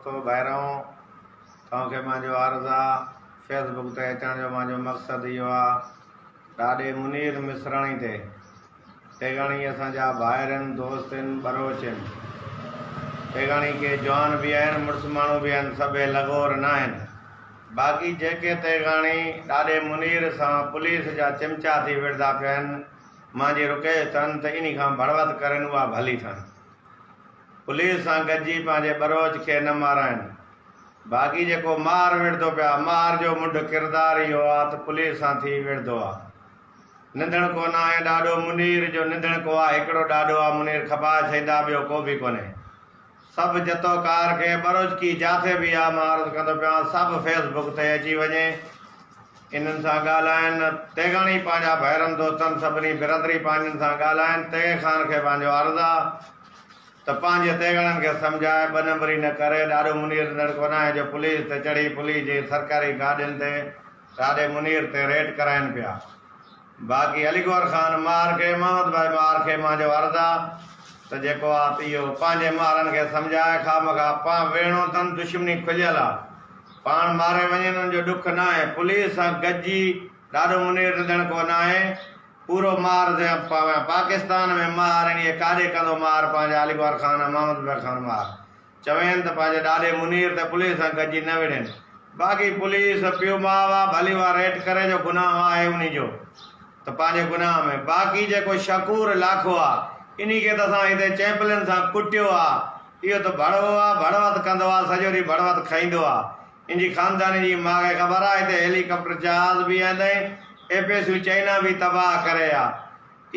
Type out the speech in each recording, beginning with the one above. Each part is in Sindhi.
دوستو ڀائرو توهان کي مانجو عرض آ فيس بڪ تي اچڻ جو مانجو مقصد اهو آ ڏاڏي منير مصراڻي تي تيغاڻي اسان جا ڀائر ان دوست ان ٻروچ ان تيغاڻي ڪي جوان به آهن مڙس ماڻهو به آهن سڀئي لغور ناهن باقي جيڪي تيغاڻي ڏاڏي منير سان پوليس جا چمچا ٿي وڙهدا پيا آهن مانجي رڪيشٽ اٿن ته انهي کان ڀڙوت ڪرين اها ڀلي ٿن. پوليس سان گڏجي پنهنجي ٻروچ کي نه مارائين. باقي جيڪو مار وڙهندو پيا مار جو منڍ ڪردار اهو آ ته پوليس سان ٿي وڙهندو آ. ننڌڻڪو ناهي ڏاڏو منير جو ننڌڻڪو آ هڪڙو ڏاڏو آ منير کپائي ڇڏيندا ٻيو ڪو به ڪونهي. سڀ جتو ڪار کي ٻروچڪي جاٿي به آ مان عرض ڪندو پيان سڀ فيس بڪ تي اچي وڃي انهن سان ڳالهائن تيغاڻي پنهنجا ڀائرن دوستن سڀني برادري پنهنجن سان ڳالهائن تيغي خان کي پنهنجو عرض آ ته پنهنجي تيغاڻن کي سمجهائي ٻه نمبري نه ڪري ڏاڏو منير نڙڪو ناهي جو پوليس تي چڙهي پوليس جي سرڪاري گاڏين تي ڏاڏي منير تي ريٽ ڪرائن پيا. باقي علي گوهر خان ماهر کي محمد ڀائي ماهر کي مانجو عرض آ ته جيڪو آ ته اهو پنهنجي ماهرن کي سمجهائي خامخواه پان ويهڻو اٿن دشمني کليل آ پاڻ ماري وڃن ان جو ڏک ناهي پوليس سان گڏجي ڏاڏو منير نڌڻڪو ناهي پورو ماهر پاڪستان ۾ ماهر انهي ڪاڏي ڪندو ماهر پنهنجا علي گوهر خان ۽ محمد ڀائي خان ماهر چوين ته پنهنجي ڏاڏي منير ته پوليس سان گڏجي نه وڙهين. باقي پوليس پيو ماء آ ڀلي اها ريٽ ڪري جو گناهه آهي انهي جو ته پنهنجي گناهه ۾. باقي جيڪو شڪور لاکو آ انهي کي ته اسان هتي چيمپلين سان ڪٽيو آ. اهو ته ڀڙوو آ ڀڙوت ڪندو آ سڄو ڏينهن ڀڙوت کائيندو آ. ان جي خانداني جي ماء کي خبر آ هتي هيلي ڪاپٽر جهاز به آندائين اي پيسيون چائنا به تباهه ڪري آ.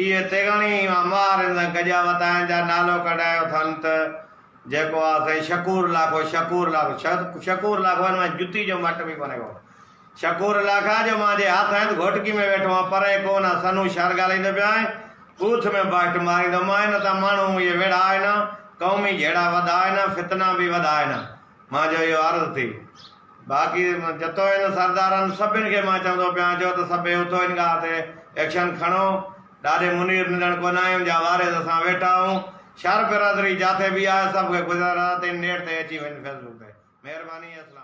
اهي تيغاڻي ماهرن سان گڏيا وتاين جا نالو ڪڍايو اٿن ته جيڪو آ سائين شڪور لاکو شڪور لاکو شڪور لاکو آهن مان جتي جو مٽ به ڪونهي ڪو شڪور لاکا جو مان جي هٿ آهن گهوٽڪي ۾ ويٺو آهيان پري ڪو نه سنو شهر ڳالهائيندو پيو آهيان ٻوٿ ۾ باهٽ ماريندو مان نه ته ماڻهو اهي ويڙها آهن قومي جهيڙا وڌا آهن فتنا به وڌا آهن مان جو اهو عرض ٿي باقي جتوئين سردارن سڀن کي مان چوندو پيان جو ته سڀئي اٿو ان ڳاهه تي ايڪشن کڻو ڏاڏي منير ننڍڻ ڪو ناهي ان جا وارث اسان ويٺا آهون شھر برادري جاٿي به آهي سڀ کي گذر آ ته ان نيٽ تي اچي وڃ فيسبوڪ تي مهرباني اسلام.